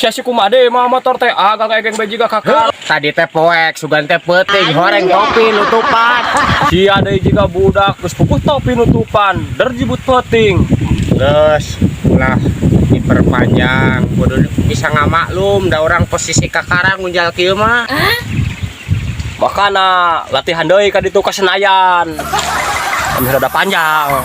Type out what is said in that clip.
Sia si kumaha deui mawa motor teh agak egeng bae jiga kakak. Tadi teh poek, sugan teh peuting, horeng topi nutupan. Sia deui jiga budak geus puguh topi nutupan, der jibut peuting. Geus, ulah diperpanjang. Kudu bisa ngamaklum da urang posisi kakarang ngunjal kieu mah. Makana latihan deui ka ditu ka Senayan. Kami rada panjang.